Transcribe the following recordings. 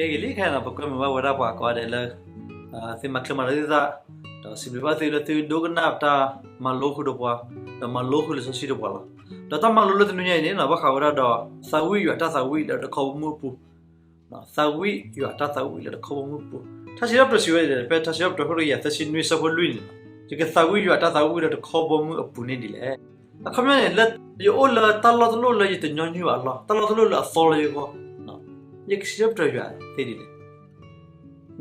ကဲဂ့ၤလံခဲအံၤန့ၣ် ပကွဲမုာ်ဘၣ်ဝဲဒၣ်ပှၤကိးဂၤဒဲးလၢ သုမၤချ့မၤလၢသုသး, ဒီးစံးဘျုးဘၣ်သုလၢသုဒိကနၣ်တၢ်မၤလိဃုာ်ဒီးပှၤ, ဒီးမၤလိဃုာ်လံာ်စီဆှံဒီးပှၤလီၤ. ဒီးတၢ်မၤလိလၢတနွံညါအံၤန့ၣ် ဘၣ်ဃးဝဲဒၣ်ဒီး သးဝံၣ်ယွၤတၢ်သးဝံၣ်လၢတခီဘီမုၢ်အပူၤ သးဝံၣ်ယွၤတၢ်သးဝံၣ်လၢတခီဘီမုၢ်အပူၤ. ထါစံးထီၣ်ပတြၢၤစံးဝဲဒၣ် ဖဲထါစံးထီၣ်ပတြၢၤ အခိၣ်တကယၤသၢဆံနွံ အဆၢဖိလွံၢ်န့ၣ်, ယကသးဝံၣ်ယွၤတၢ်သးဝံၣ်လၢတခီဘီမုၢ်အပူၤန့ၣ်ဒ်လဲၣ်. အခီပညီန့ၣ် လၢယအိၣ်လၢတၢ်လီၢ်တလီၢ်လၢယတညီနုၢ်ဘၣ်အလီၢ်, တၢ်လီၢ်တလီၢ်လၢအသီလၢယဂီၢ်, ယကစံးထီၣ်ပတြၢၤယွၤသ့ဒ်လဲၣ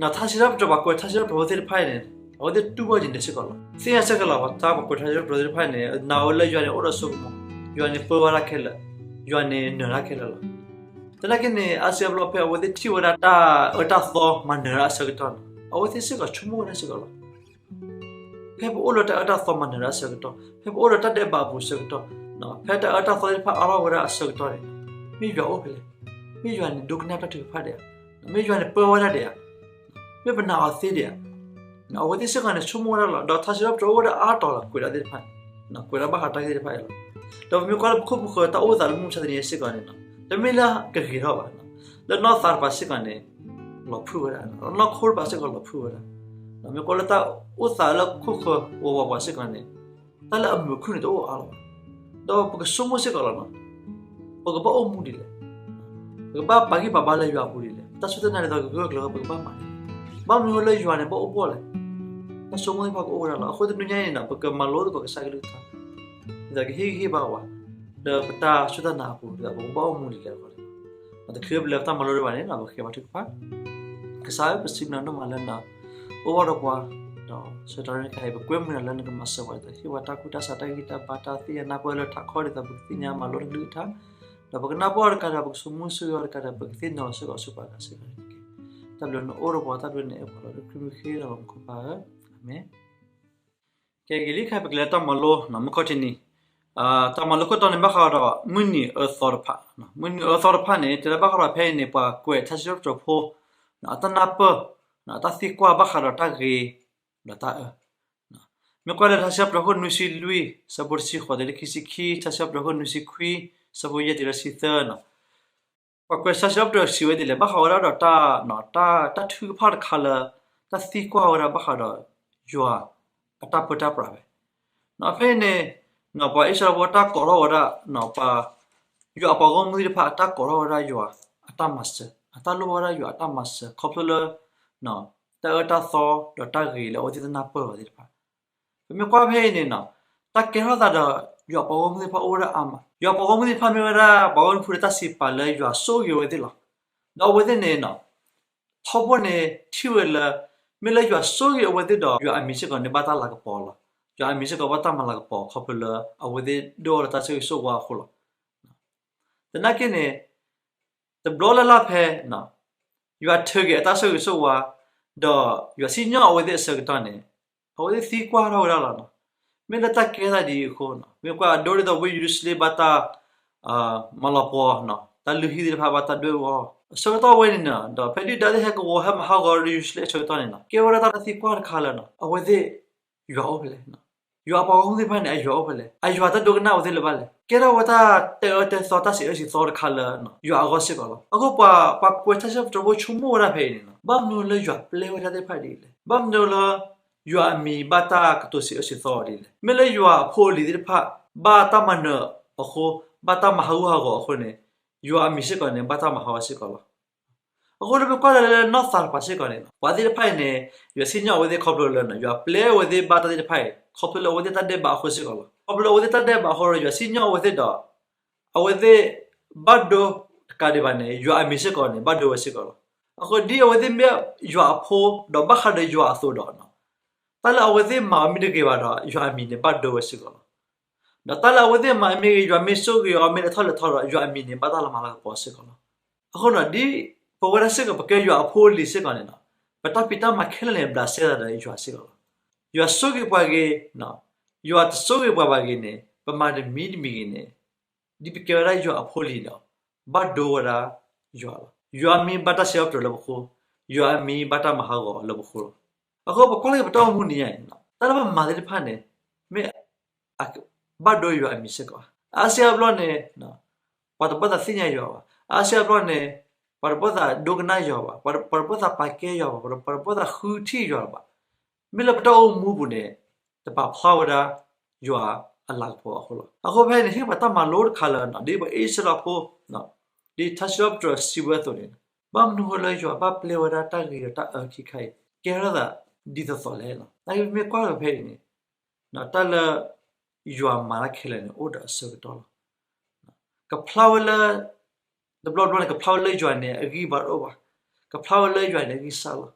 ်. ထါစံးထီၣ်ပတြၢၤ ပှၤကွဲးထါစံးထီၣ်ပတြၢၤဖိသ့ၣ်တဖၣ်အံၤန့ၣ် အဝဲသ့ၣ်တူၢ်ဘၣ်ဒ်န့ၣ်စ့ၢ်ကီးလီၤ. သ့ၣ်ညါစ့ၢ်ကီးလီၤ ပှၤတၢ်ပှၤကွဲးထါစံးထီၣ်ပတြၢၤသ့ၣ်တဖၣ်အံၤန့ၣ် နာ်ဝဲလၢယွၤန့ၣ်အိၣ်ဒီးစိကမီၤ, ယွၤန့ၣ်ပၢဝဲဒၣ်ခဲလၢာ်, ယွၤန့ၣ်နၢၤဒၣ်ခဲလၢာ်လီၤ. သနာ်က့န့ၣ် အါစုအါဘျီဖဲအဝဲသ့ၣ်ထံၣ်ဝဲဒၣ်တၢ်အၢတၢ်သီမၤနၢၤဒၣ်အဆၢကတီၢ်န့ၣ် အဝဲသ့ၣ်စ့ၢ်ကီးဆိကမိၣ်ဝဲဒၣ်စ့ၢ်ကီးလီၤ. ဖဲပအိၣ်လၢတၢ်အၢတၢ်သီမၤနၢၤဒၣ်အဆၢကတီၢ်, ဖဲပအိၣ်လၢတၢ်ဒဲးဘးအပူၤအဆၢကတီၢ်, ဖဲတၢ်အၢတၢ်သီသ့ၣ်တဖၣ်အါထီၣ်ဝဲဒၣ်အဆၢကတီၢ်န့ၣ် မ့ၢ်ယွၤအိၣ်ဖဲလဲၣ်. မ့ၢ်ယွၤန့ၣ်ဒိကနၣ်တၢ်ထုကဖၣ်ဒံးဧါ. မ့ၢ်ယွၤန့ၣ်ပၢဝဲဒၣ်ဒံးဧါ. မ့ၢ်ပနာ်အီၤသ့ဒံးဧါ. အဝဲသ့ၣ်စ့ၢ်ကီးန့ၣ် ဆိကမိၣ်ဝဲဒၣ်လီၤ. ဒီးထါစံးထီၣ်ပတြၢၤအိၣ်ဝဲဒၣ်အါတီၤလီၤ ကွဲးဒၣ်သ့ၣ်တဖၣ်န့ၣ်, ကွဲးဒၣ်ဘၣ်ဃးတၢ်ဂ့ၢ်သ့ၣ်တဖၣ်အံၤလီၤ. ဒီးပမ့ၢ်ကွၢ်လၢပခိၣ်ပဃၢၤတၢ်အိၣ်သးလၢမုၢ်မဆါတနံၤအံၤစ့ၢ်ကီးန့ၣ် တမ့ၢ်လၢကဂ့ၤထီၣ်ဘၣ်. လၢနီၢ်သးတပၤစ့ၢ်ကီးန့ၣ် လီၤဖုၣ်ဝဲဒၣ်, နီၢ်ခိတပၤစ့ၢ်ကီးလီၤဖုၣ်ဝဲဒၣ်. မ့ၢ်ကွၢ်လၢတၢ်အိၣ်သးလၢခိၣ်ဃၢၤဝးဝးပှၤစ့ၢ်ကီးန့ၣ် တၢ်လၢအမုာ်အခုၣ်န့ၣ်တအိၣ်အါလီၤဘၣ်. ဒီးပကဆိကမိၣ်စ့ၢ်ကီးလီၤ. ပကဘၣ်အိၣ်မူဒ်လဲၣ်. ပကဘၣ်ပာ်ဂံၢ်ပာ်ဘါလၢယွၤအပူၤဒ်လဲၣ်. တၢ်စူၢ်တၢ်နာ်ဒ်သိးကဂၢၢ်ကျၢၤ ပကဘၣ်မၤန့ၣ်, ဘၣ်မနုၤလၢယွၤန့ၣ်ဘၣ်အိၣ်ဘှီၣ်လဲၣ်. တၢ်ဆိကမိၣ်သ့ၣ်တဖၣ်ကအိၣ်ဝဲဒၣ်လီၤ. အဃိတနွံညါအံၤန့ၣ် ပကမၤလိသကိးကစၢ်ကလုၢ်ကထါ ဒ်သိးကဟ့ၣ်ဂံၢ်ဟ့ၣ်ဘါပှၤ လၢပတၢ်စူၢ်တၢ်နာ်အပူၤ ဒ်သိးပကဘၣ်အိၣ်မူဒ်လဲၣ်အဂီၢ်န့ၣ်လီၤ. တချုးပလဲၤပတၢ်မၤလိဒံးဘၣ်န့ၣ် ပကဃ့ဘါထုကဖၣ်. ကစၢ်ဧၢ ပစံးဘျုးနၤဒိၣ်မးလၢနအိၣ်ဘၣ်ဒီးပှၤ, ဒီးဆၢကတီၢ်န့ၣ်တခါအံၤ ပကွဲမုာ်နၤလၢနကမၤစၢၤပှၤဒ်သိး ဟ့ၣ်ပှၤတၢ်ကူၣ်တၢ်ဆးတၢ်ဂံၢ်တၢ်ဘါတၢ်သ့ၣ်ညါနၢ်ပၢၢ်လၢထးခီဒ်သိးပကသ့ၣ်ညါမၤလိနကလုၢ်ကထါ, ဒီးပကနၢ်ပၢၢ်အီၤတကးဒီး ပကဆိကမိၣ်ဆိၣ်ဂ့ၤအီၤတကးဒီး ပကသ့ၣ်နီၣ်လီၤစ့ၢ်ကီးဆိပာ်ကစ့ၢ်ကီးန့ၣ်တက့ၢ်. တၢ်ဘျုးနအိၣ်ဒီးပှၤ တၢ်ဘျုးနအဲၣ်ပှၤလီၤ လၢခရံာ်မုၢ်ဃ့ဒီးပှၤမူခိၣ်ပၢ်ဧၢ, အၤမ့ၣ်. ကဲဂ့ၤလံခဲအံၤ ပကလဲၤတၢ်မၤလိ မုၢ်ခီၣ်ထံးနံၤ, တၢ်မၤလိခိၣ်တီန့ၣ် ဘၣ်ဃးဒီး မုၢ်နံၤအၢသီတဖၣ်, မုၢ်နံၤအၢသီတဖၣ်န့ၣ် တဲလၢဘၣ်ဃးဒီးဖဲအံၤန့ၣ် ပှၤကွဲးထါစံးထီၣ်ပတြၢၤဖိ အတၢ်နၢ်ပၢၢ်, အတၢ်သံကွၢ်ဘၣ်ဃးဒီးတၢ်ဂ့ၤ ဒီးတၢ်အၢ မ့ၢ်ကွၢ်လၢထါစံးထီၣ်ပတြၢၤခိၣ်နွံဆံလွံၢ် ဆၢဖိတဆံဃိးတုၤလၢခံဆံခံ, ထါစံးထီၣ်ပတြၢၤခိၣ်နွံဆံခွံ ဆၢဖိယဲၢ်တုၤလၢဆံသၢန့ၣ်, ပှၤကွဲးထါစံးထီၣ်ပတြၢၤစံးဝဲဒ်လဲၣ်, ဘၣ်ဃးဝဲဒၣ်ဒီးတၢ်, တၢ်ထုကဖၣ်တခါလၢ တၢ်သံကွၢ်ဝဲဒၣ်ဘၣ်ဃးဒီး ယွၤအတၢ်ပၢတၢ်ပြးဖဲ ဖဲအံၤန့ၣ် ပှၤအံၣ်စရ့လးဖိတၢ်ကိးထီၣ်ဝဲဒၣ်, ပှၤ, ယွၤအပှၤဂီၢ်မုၢ်သ့ၣ်တဖၣ် အတၢ်ကိးထီၣ်ဝဲဒၣ်ယွၤအတၢ်မၤစၢၤ, အတၢ်လိၣ်ဘၣ်ဝဲဒၣ်ယွၤအတၢ်မၤစၢၤ ခီဖျိလၢ တၢ်အၢတၢ်သီဒီးတၢ်ဂ့ၤလၢအဝဲသ့ၣ်တနၢ်ပၢၢ်အီၤသ့ၣ်တဖၣ်. ပမ့ၢ်ကွၢ်ဖဲအံၤန့ၣ်, တၢ်ကဲထီၣ်သးဒီး ယွၤအပှၤဂီၢ်မုၢ်သ့ၣ်တဖၣ်အိၣ်ဝဲဒၣ်အါမး, ယွၤအပှၤဂီၢ်မုၢ်သ့ၣ်တဖၣ်မ့ၢ်ဝဲဒၣ် ပှၤဂီၢ်မုၢ်ဖိလၢတၢ်စံးပာ်လၢယွၤဆိၣ်ဂ့ၤအဝဲသ့ၣ်လီၤ. ဒီးအဝဲသ့ၣ်န့ၣ် ထီဘိန့ၣ် ထံၣ်ဝဲလၢ မ့ၢ်လၢယွၤဆိၣ်ဂ့ၤအဝဲသ့ၣ်ဒီး ယွၤအမံၤစ့ၢ်ကီးန့ၣ် ဘၣ်တၢ်လၤကပီၤလီၤ. ယွၤအမံၤစ့ၢ်ကီးဘၣ်တၢ်မၤလၤကပီၤ ခီဖျိလၢ အဝဲသ့ၣ်ဒိၣ်ထီၣ်လၢတၢ်ဆိၣ်ဂ့ၤဆိၣ်ဝါအဃိလီၤ. သနာ်က့န့ၣ် တဘျီလၢ်လၢ်ဖဲ ယွၤထုးက့ၤအတၢ်ဆိၣ်ဂ့ၤဆိၣ်ဝါ ဒီးယွၤစံၣ်ညီၣ်အဝဲသ့ၣ်အဆၢကတီၢ်န့ၣ် အဝဲသ့ၣ်သံကွၢ်ထီၣ်ဝဲဒၣ်လီၤ. မ့ၢ်လၢတၢ်ကဲထီၣ်သးဒ်အံၤအဃိ, မ့ၢ်ကွၢ်အဒိဒ်သိးဝ့ၢ်ယရူၤၡလ့ၣ်ဘၣ်တၢ် မၤလီၤပှီၤ, တၢ်လုၢ်ဟံၣ်သ့ၣ်တဖၣ်ဘၣ်တၢ်ဒွဲၣ်အူအီၤ အဆၢကတီၢ်ဝဲန့ၣ်န့ၣ် ဒီးဖဲဒုၣ်ဒါသ့ၣ်ဟဲကဝီၤဟဲမၤဟးဂီၤလၢယရူၤၡလ့ၣ်အဆၢကတီၢ်န့ၣ် ကဲဝဲဒၣ်တၢ်သံကွၢ်တခါလၢ အဝဲသ့ၣ် ယွၤအိၣ်ဖဲလဲၣ်. ယွၤအပှၤဂီၢ်မုၢ်သ့ၣ်တဖၣ်န့ၣ် အယွၤအိၣ်ဖဲလဲၣ်. အယွၤတၢ်ဒိကနၣ်အဝဲသ့ၣ်လၢၤဘၣ်လဲၣ်. ကဲထီၣ်ဝဲတၢ်တဲအၢတဲသီတၢ်စံးအၢစံးသီတခါလၢ ယွၤအဂီၢ်စ့ၢ်ကီးလီၤ. အဃိပှၤ, ပှၤကွဲးထါစံးထီၣ်ပတြၢၤဖိဆိကမိၣ်ဝဲဒၣ်ဖဲအံၤန့ၣ် ဘၣ်မနုၤလၢယွၤပျဲဝဲဒၣ်သ့ၣ်တဖၣ်ဒ်အံၤလဲၣ်. ဘၣ်မနုၤလၢ ယွၤအမံၤဘၣ်တၢ်ကတိၤစံးအၢစံးသီအီၤဒ်လဲၣ်. မ့ၢ်လၢယွၤအဖိအလံၤသ့ၣ်တဖၣ် ဘၣ်တၢ်မၤနၢၤအဃိ, ဘၣ်တၢ်မၤဟးဂူာ်ဟးဂီၤအဃိန့ၣ် ယွၤအမံၤစ့ၢ်ကီးန့ၣ် ဘၣ်တၢ်မၤဟးဂီၤစ့ၢ်ကီးလီၤ. အဃိလၢပကွၢ်တၢ်လၢနီၢ်သးတပၤစ့ၢ်ကီးန့ၣ် ပှၤသ့ၣ်တဖၣ်အံၤန့ၣ် ယွၤစံၣ်ညီၣ်အဝဲသ့ၣ်ခီဖျိလၢ ယွၤပျဲအဝဲသ့ၣ်ဘၣ်တၢ်သ့ၣ်တဖၣ်အံၤ ခီဖျိလၢအဝဲသ့ၣ်တၢ်ဒဲးဘးအဃိစ့ၢ်ကီးလီၤ. ခီဖျိလၢအဝဲသ့ၣ်တၢ်ဒဲးဘးအဃိဒီး ယွၤစံၣ်ညီၣ်အဝဲသ့ၣ်ဒီး အဝဲသ့ၣ်ဘၣ်ဒိတကးဒံးဘၣ်န့ၣ် ယွၤအမံၤစ့ၢ်ကီးန့ၣ် ဘၣ်ဒိဝဲစ့ၢ်ကီးလီၤ. အဃိဒ်အဝဲသ့ၣ်မ့ၢ်ယွၤအဖိ ဒီးဘၣ်ဃးဒီးယွၤအသိးဒီး တၢ်လၢအဝဲသ့ၣ်မၤအီၤမ့ၢ်တဂ့ၤဘၣ်ဒီး ယွၤအမံၤန့ၣ်ဘၣ်ဒိဝဲစ့ၢ်ကီးလီၤ. ဒီးတၢ်လၢအဝဲသ့ၣ်မၤအီၤမ့ၢ်ဂ့ၤ ယွၤမ့ၢ်ဆိၣ်ဂ့ၤအီၤမ့ၢ်လဲၤထီၣ်လဲၤထီဒီး ယွၤအမံၤန့ၣ်ဘၣ်တၢ်လၢမၤလၤကပီၤစ့ၢ်ကီးလီၤ. အဃိဒီး ဒ်ပဝဲဒၣ်စ့ၢ်ကီး ပကဲယွၤအဖိအလံၤစ့ၢ်ကီးန့ၣ် ပတၢ်ဖံးတၢ်မၤခဲလၢာ်န့ၣ် ဘျးစဲသးဒီးယွၤစ့ၢ်ကီးလီၤ. ယွၤဆိၣ်ဂ့ၤပှၤဂ့ၤ, ယွၤတဆိၣ်ဂ့ၤပှၤဘၣ်ဂ့ၤန့ၣ် ပမၤတမံၤတမံၤဂ့ၤန့ၣ် ဒ်ပကဲဝဲဒၣ်ယွၤအဖိအလံၤဒီး ဘၣ်ဒိဝဲဒၣ်ယွၤလီၤ. ယွၤအမံၤဘၣ်တၢ်စံးထီၣ်ပတြၢၤလၢပဃိ, ယွၤအမံၤဘၣ်တၢ်မၤဟးဂီၤလၢပဃိလီၤ. အဃိပကွၢ်လၢပတၢ်အိၣ်မူနံၤညါအံၤ တၢ်လၢပမၤသ့ၣ်တဖၣ်န့ၣ် မ့ၢ်ဘၣ်ဒိယွၤအမံၤစ့ၢ်ကီးဧါ. အါစုအါဘျီန့ၣ် ပှၤတဘၣ်သးသ့ၣ်ညါယွၤဘၣ်. အါစုအါဘျီန့ၣ် ပှၤတဘၣ်သးဒိကနၣ်ယွၤဘၣ်, ပှၤတဘၣ်သးပာ်ကဲယွၤဘၣ်, ပှၤတဘၣ်သးဃုထံၣ်ယွၤဘၣ်. မ့ၢ်လၢပတၢ်အိၣ်မူပူၤန့ၣ် တပာ်ဖျါဝဲဒၣ်ယွၤအလၤကပီၤအဃိလီၤ. အဃိဖဲန့ၣ် ဟ့ၣ်ပှၤတၢ်မၤလိတခါလၢ ဒ်ပှၤအံၣ်စရ့လးဖိ ဒ်ထါစံးထီၣ်ပတြၢၤစံးဝဲအသိးန့ၣ်, ဘၣ်မနုၤအဃိလၢယွၤဘၣ်ပျဲဝဲဒၣ်တၢ်ဂ့ၤဒီးတၢ်အၢခံခါအံၤ ကဲထီၣ်သးဒ်သိးသိးလဲၣ်. နာ်က့ ပမ့ၢ်ကွၢ်လီၤဖဲအံၤန့ၣ် တၢ်လၢယွၤမၤတၢ်ခဲလၢာ်န့ၣ် အိၣ်ဒီးအဆၢကတီၢ်လီၤ. ကဖျါဝဲလၢ တဘျီဘျီန့ၣ် ကဖျါဝဲလၢယွၤန့ၣ် အဂံၢ်ဘါတအိၣ်ဘၣ်, ကဖျါဝဲလၢယွၤန့ၣ် အဂံၢ်စၢ်လီၤ.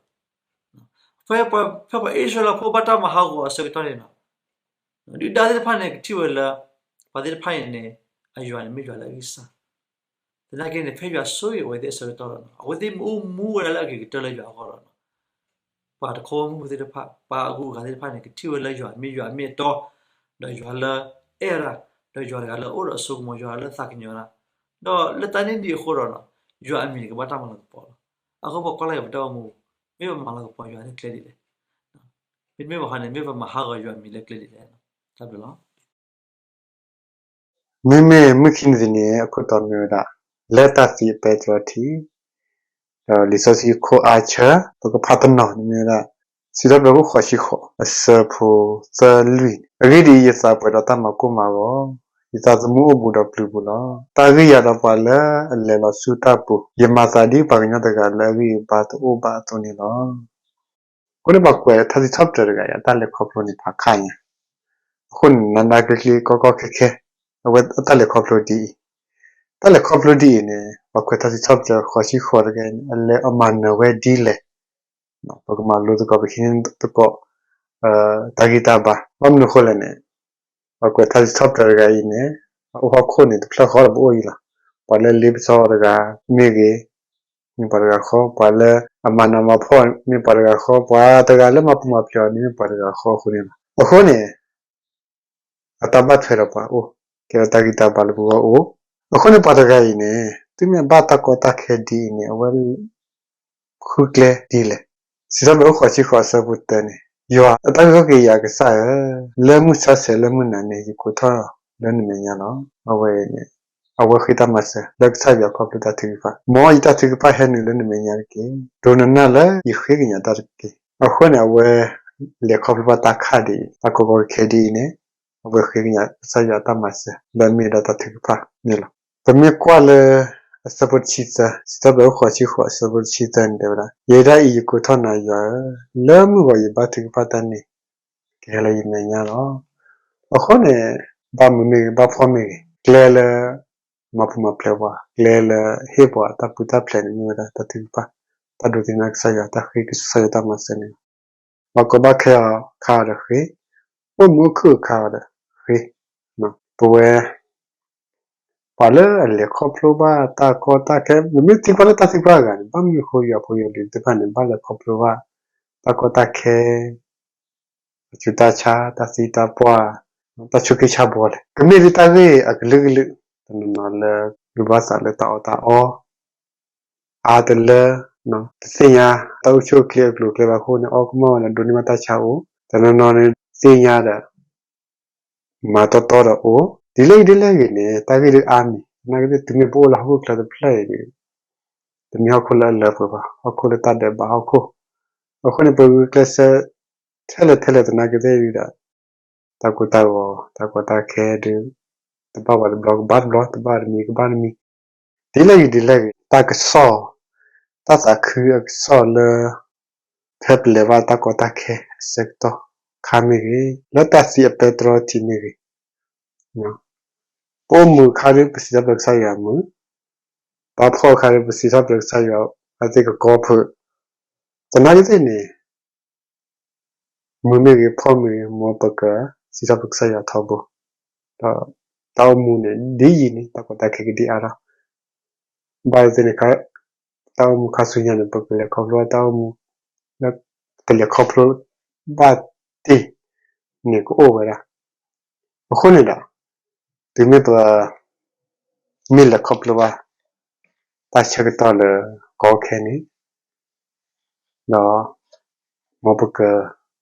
ဖဲပှၤ ဖဲပှၤအံၣ်စရ့လးဖိဘၣ်တၢ်မၤဟးဂီၤအဆၢကတီၢ်န့ၣ်လီၤ. ဒုၣ်ဒါသ့ၣ်တဖၣ်န့ၣ် ကထံၣ်ဝဲလၢ ပှၤသ့ၣ်တဖၣ်အံၤန့ၣ် အယွၤန့ၣ်မ့ၢ်ယွၤလၢအဂံၢ်စၢ် သနာ်က့န့ၣ် ဖဲယွၤဆိၣ်ဂ့ၤအဝဲသ့ၣ်အဆၢကတီၢ်လီၤ. အဝဲသ့ၣ်မ့ၢ်အိၣ်မူဝဲဒၣ်လၢအဂ့ၤကတၢၢ်လၢယွၤအဂီၢ်လီၤ. ပှၤတခီဘီမုၢ်ဖိသ့ၣ်တဖၣ် ပှၤအဂုၤအဂၤသ့ၣ်တဖၣ်န့ၣ် ကထံၣ်ဝဲလၢယွၤမ့ၢ်ယွၤအမ့ၢ်အတီ, ဒီးယွၤလၢအဲၣ်တၢ်, ဒီးယွၤတဂၤလၢအအိၣ်ဒီးအစိကမီၤ, ယွၤလၢသးကညီၤတၢ်, ဒီးလၢတၢ်န့ၣ်ဒံးအဃိဒီး ယွၤအမံၤန့ၣ် ကဘၣ်တၢ်မၤလၤကပီၤလီၤ. အဃိပကွၢ်လၢ်က့ၤပတၢ်အိၣ်မူ, မ့ၢ်ပမၤလၤကပီၤယွၤလၢကျဲဒ်လဲၣ်. မ့တမ့ၢ်ဘၣ်ခီန့ၣ် မ့ၢ်ပမၤဟးဂီၤယွၤအမံၤလၢကျဲဒ်လဲၣ်. တၢ်ဘျုးလီၤ. မ့မ့ၢ်မုၢ်ခံနံၤန့ၣ် အခိၣ်တီမ့ၢ်ဝဲဒၣ် လၢတၢ်သံအပဲတြီထံး, ဒီးလံာ်စီဆှံအခိၣ်အါဆၢ ပကဖးတနီၤန့ၣ်မ့ၢ်ဝဲဒၣ် စံးထီၣ်ပတြၢၤခိၣ်ဃိးဆံဃိး အဆၢဖိသၢလွံၢ်န့ၣ်, အဂ့ၢ်ဒ်အံၤ, ယသးပှဲၤဒီးတၢ်မၤကိၢ်မၤဂီၤ, ယသးသမူအိၣ်ဘူးဒီးပျုၤပူၤလီၤ. တၢ်ဂံၢ်ယၤဒီးပှၤလၢအလဲၤလီၤဆူတၢ်ပူၤ, ယမၤသးဒ်ပှၤကညီတဂၤလၢအဂံၢ်အဘါတအိၣ်ဘၣ်အသိးန့ၣ်လီၤ. အဃိန့ၣ် ပှၤကွဲးထါစံးထီၣ်ပတြၢၤတဂၤအံၤ အတၢ်လဲၤခီဖျိန့ၣ်ဖးခါညါ, အဃိန့ၣ် နးနးကျ့ကျ့ကီကီခဲခဲ အဝဲအတၢ်လဲၤခီဖျိဒ်အံၤ, တၢ်လဲၤခီဖျိဒ်အံၤန့ၣ် ပှၤကွဲးထါစံးထီၣ်ပတြၢၤဃိးဆံဃိးတဂၤအံၤန့ၣ် အလဲၤအမၤနၢၤဝဲဒ်လဲၣ်. ပကမၤလိသကိး ပကဟံးန့ၢ်သကိး တၢ်ဂံၢ်တၢ်ဘါ, ဘၣ်မနုၤအဃိလဲၣ်န့ၣ် ပှၤကွဲးထါစံးထီၣ်ပတြၢၤတဂၤအံၤန့ၣ် အအိၣ်ဟီၣ်ခိၣ်န့ၣ် တဖျၢၣ်ဃီဒီးပအိၣ်အံၤလီၤ. ပှၤလၢလ့ပစီတဂၤမ့ၢ်ဂ့ၤ မ့ၢ်ပှၤတဂၤဃီ, ပှၤလၢအမၤနးမၤဖှီၣ်မ့ၢ်ပှၤတဂၤဃီ, ပှၤတဂၤလၢမၤပူၤမၤဖျဲးအီၤန့ၣ်မ့ၢ်ပှၤတဂၤဃီအဃိန့ၣ်လီၤ. အဃိန့ၣ် အတၢ်ဘၣ်ထွဲဒီးပှၤအိၣ်, ကဲဒီးတၢ်ဂံၢ်တၢ်ဘါလၢပဂီၢ်အိၣ်. အဃိန့ၣ် ပှၤတဂၤအံၤန့ၣ် တုၤမ့ၢ်အဘၣ်တၢ်ကီတၢ်ခဲဒ်အံၤန့ၣ် အဝဲ ဃုကျဲဒ်လဲၣ်. စံးထီၣ်ပတြၢၤခိၣ်ဃိးဆၢဖိတၢန့ၣ်, ယွၤအတၢ်ဂ့ၤဂ့ၤ ယွၤကစၢ်ဧၢ, လၢမုၢ်ဆါဆဲးလၢမုၢ်နၤန့ၣ် ယကိးထီၣ်လၢနမဲာ်ညါလီၤ. အဝဲန့ၣ် အဝဲဃ့တၢ်မၤစၢၤလၢကစၢ်ယွၤခီဖျိတၢ်ထုကဖၣ်, မ်ယတၢ်ထုကဖၣ်ဟဲနုာ်လၢနမဲာ်ညါတက့ၢ်. ဒိးနနၢ်လၢယဃ့ကညးတၢ်တက့ၢ်. အဃိန့ၣ် အဝဲလဲၤခီဖျိဘၣ်တၢ်ခၣ်ဒ်အံၤ, တၢ်ကီကီခဲခဲဒ်အံၤန့ၣ် အဝဲဃ့ကညးကစၢ်ယွၤတၢ်မၤစၢၤ လၢအမ့ၢ်ဝဲဒၣ်တၢ်ထုကဖၣ်န့ၣ်လီၤ. ပမ့ၢ်ကွၢ်လၢအဆၢဖိတဆံသၢ, စံးထီၣ်ပတြၢၤခိၣ်ဃိးဆံဃိး အဆၢဖိတဆံသၢန့ၣ်တဲဝဲဒၣ်, ယဲဒၣ်အံၤယကိးထီၣ်နၤယွၤဧၢ, လၢမုၢ်ဂီၤယဘၣ်ထုကဖၣ်တၢ်န့ၣ် ကဟဲလၢယမဲာ်ညါလီၤ. အဃိန့ၣ် ဘၣ်မုာ်မ့ၢ်ဂ့ၤ ဘၣ်ဖှီၣ်မ့ၢ်ဂ့ၤ, ကျဲလၢ မၤပူၤမၤဖျဲးပှၤ, ကျဲလၢဟ့ၣ်ပှၤတၢ်ပူၤတၢ်ဖျဲးန့ၣ် မ့ၢ်ဝဲဒၣ်တၢ်ထုကဖၣ်, တၢ်ဒိးသန့ၤကစၢ်ယွၤ, တၢ်ဃ့ကစၢ်ယွၤတၢ်မၤစၢၤန့ၣ်လီၤ. ဘၣ်ကီဘၣ်ခဲအီၤခါအီၤဒီးဃ့, အိၣ်မုာ်အိၣ်ခုၣ်အခါအီၤဒီးဃ့, ပဝဲ ပှၤလၢအလဲၤခီဖျိဘၣ်တၢ်ကီတၢ်ခဲ, ပမ့ၢ်သံကွၢ်လၢတၢ်သံကွၢ်အဂၤန့ၣ် ဘၣ်မနုၤအဃိယွၤဖိယွၤလံၤသ့ၣ်တဖၣ်န့ၣ် ဘၣ်လဲၤခီဖျိဘၣ် တၢ်ကီတၢ်ခဲ အဆူးတၢ်ဆါ, တၢ်သံတၢ်ပှၢ်, တၢ်ဆိးက့ဆါဘှီလဲၣ်. ကမ့ၢ်လၢတၢ်ဂ့ၢ်အကလုာ်ကလုာ်, တနီၤနီၤလၢ လူၤဘၣ်သးလၢတၢ်အီၣ်တၢ်အီ အါတလၢ, တသ့ၣ်ညါတၢ်အိၣ်ဆူၣ်အိၣ်ချ့အကျိၤအကျဲဘၣ်အဃိန့ၣ် အီၣ်ကမၢ်ဝဲဒီးဒိးန့ၢ်ဘၣ်တၢ်ဆါအိၣ်, တနီၤနီၤန့ၣ်သ့ၣ်ညါဒီး မၤတီတီဒီးအိၣ်, ဒ်လဲၣ်ဂ့ၤဒ်လဲၣ်ဂ့ၤန့ၣ် တၢ်ဂ့ၢ်ဒုးအါမံၤ, သနာ်က့ တုၤမ့ၢ်ပအိၣ်လၢဟီၣ်ခိၣ်ချၢတဖျၢၣ်အံၤဒီး တမ့ၢ်ဟီၣ်ခိၣ်လၢအလၢပှဲၤဘၣ်, ဟီၣ်ခိၣ်လၢတၢ်ဒဲးဘးဟီၣ်ခိၣ်, အဃိန့ၣ် ပဂုာ်ကျဲးစၢး ထဲလဲၣ်ထဲလဲၣ်သနာ်က့သ့ၣ်ဒီး တၢ်ကိၢ်တၢ်ဂီၤ တၢ်ကီတၢ်ခဲဒုး တဘၣ်ပှၤတဘျီကဘၣ်တဘျီ, တဘၣ်တမံၤကဘၣ်တမံၤ, ဒ်လဲၣ်ဂ့ၤဒ်လဲၣ်ဂ့ၤ တၢ်ကစီၣ်, တၢ်သးခုအကစီၣ်လၢ ဖဲပလဲၤဘၣ်တၢ်ကီတၢ်ခဲအဆၢကတီၢ်ခါမ့ၢ်ဂ့ၤ, လၢတၢ်သံအပဲတြီထံးမ့ၢ်ဂ့ၤ, ပအိၣ်မုာ်အခါဒီး ပစံးထီၣ်ပတြၢၤကစၢ်ယွၤမုာ်, ပဘၣ်ဖှီၣ်အခါဒီး ပစံးထီၣ်ပတြၢၤကစၢ်ယွၤအသ့ၣ်ကကီဖုး, သနာ်က့သ့ၣ်န့ၣ် မုာ်မ့ၢ်ဂ့ၤ ဖှီၣ်မ့ၢ်ဂ့ၤ မ်ပကစံးထီၣ်ပတြၢၤကစၢ်ယွၤထီဘိ, ဒီးတၢ်အိၣ်မူန့ၣ် ဒ်အံၤန့ၣ် တၢ်ကီတၢ်ခဲကဒံအါထီၣ်, ဘၣ်သ့ၣ်သ့ၣ်န့ၣ် တၢ်အိၣ်မူခါဆူညါန့ၣ် ပကလဲၤခီဖျိဘၣ်တၢ်အိၣ်မူ လၢပလဲၤခီဖျိဘၣ်တ့ၢ်န့ၣ်ကအိၣ်ဝဲဒၣ်. အဃိန့ၣ်ဒီး တုၤမ့ၢ်ပ မ့ၢ်လဲၤခီဖျိဘၣ် တၢ်ဆၢကတီၢ်လၢကီခဲန့ၣ် ဒီး မ်ပက